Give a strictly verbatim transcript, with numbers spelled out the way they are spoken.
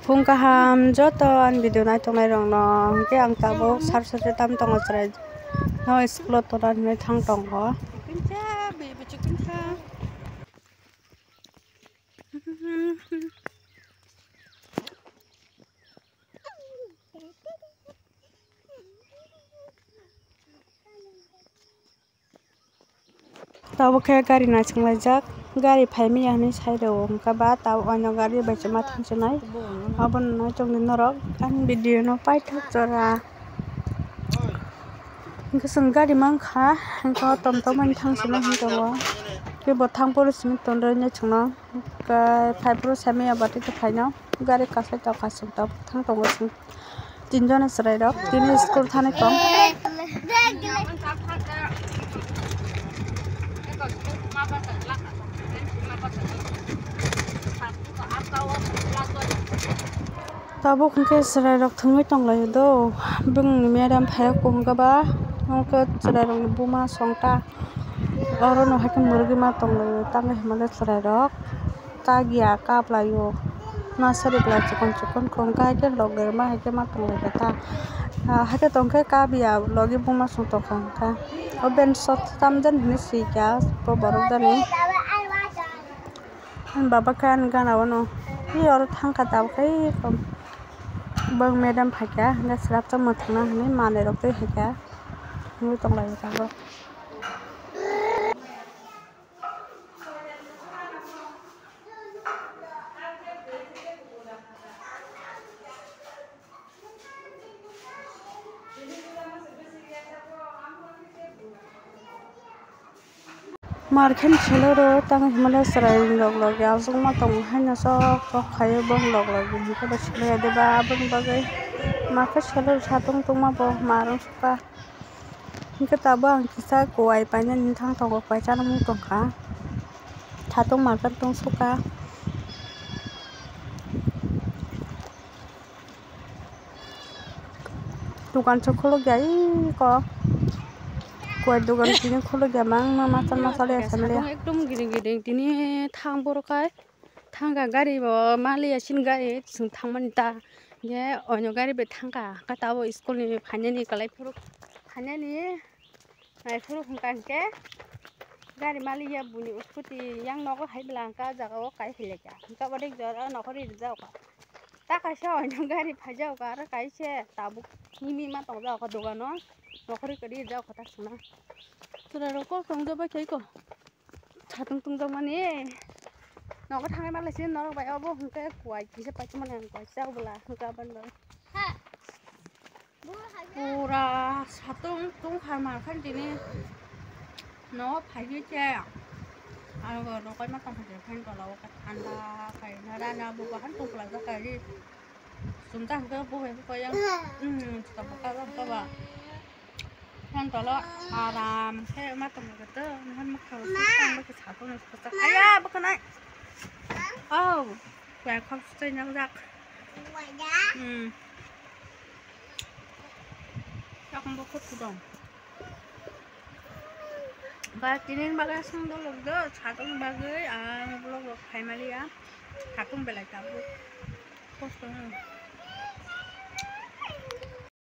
Phung kaham joto ani video naitongnai rokno, hwnkhe ang tabuk sar sar tam tongo chwrai no school o tongnani thang tongo. Tabuk khe gari naisinglaijak, gari phaimaya hinwi sai rwo, hwnkhe ba tabuk ano gari bai se ma thangsinai, abono naitok di norok ani video no paithak jora. Hwnkhe chwng gari mankha, hwnkhe o tom tom ani thangsinai hwnkhe o kebo thang phuru simi tonrwini chwngno. Khe phai phuru sami ya bati khe phaino gari kasai tok kasuk tok thang tongo chwng tinjon chwrai rok tini school thani tong. Tabuk hwnkhe chwrai rok thwngwi tonglaio do, bini madam phaiya kuhung khe ba, hwnkhe chwrai rokni buma songta oro no haikhe mwrwgwi ma tonglaio, tamo hinmale chwrai rok. Kagya kaplaio, masa rikla chikon chikon khong kha, haikhe logirma haikhe ma tonglaikha ta. Ah, haikhe tongkhe kabya logi buma song tongkha hwnkha. O ben sot tamjani hinwi swikha, bo borok jani. Ani baba khe ani gana o no. Hi oro thangkha tabuk hai kom. Bang madam phaikha, hwnkhe swrapsa mwthangna hinwi manwi rok twi haikha. Hinwi tonglaio tabuk. Mar khe selo ro tang himale chwrai rok logi aswk ma tongo haino sok sok khaio bong log logi hwnkhe bo selo ya de ba aboni bagwi mar khe selo satung tungma bo mar wng sukha. Hwnkhe tabuk ang kisa kuwai painani thang tongo, kuwai chana mung tongkha. Satung market tong sukha. Dukan se khulukya iko. Kuwai dukan tini khulukya bangma machal machal ya samle. Satung ekdom giding giding tini thang borok hai. Thangkha gari bo maliya sini gari chwng thangmani ta. Hwnkhe oino gari bai thangkha. Khe tabuk school ni phainani kwlai phuru phainani naiphuru hwnkha hwnkhe gari maliya buini scooty yang nogo hai bwla hwnkha o jaga o kai hilaikha. Hwnkhe abo de jora nokhorwi rijak kha. Ta kaisa oino gari phaijakha aro kaisa tabuk himwi ma tongjak kha dogano nokhorwi kwrwi rijak kha ta chwngno. Chwrairok kok tongjabai khaiko. Satung tungjakmani nogo thangnai manlaisini norok bai obo hwnkhe kuwai kisa paithammani ang kuwai chak bwla hwnkhe aboni bagwi. Pura satung tungkha mankhani tini nogo phaikhe khe aro bo rokoima tongkha je phan tola o khe thanda khaina rana bo bahan tongkhlajak kha ri. Chwng ta hwnkhe bo hai khe koyang, um, chwng ta bwkha jang kha ba. Phan tola aram khe ma tong khe to, nahar ma kha tong khe satung ni kwchak. Aya, bwkha nai. Oh, kaya khok chai nang jak. Hmm. Takung bo khut kudong. Ba tini bagwi aswk dol do, satung bagwi ang vlog rok khai maliya. Satung belai tabuk. Kosto no.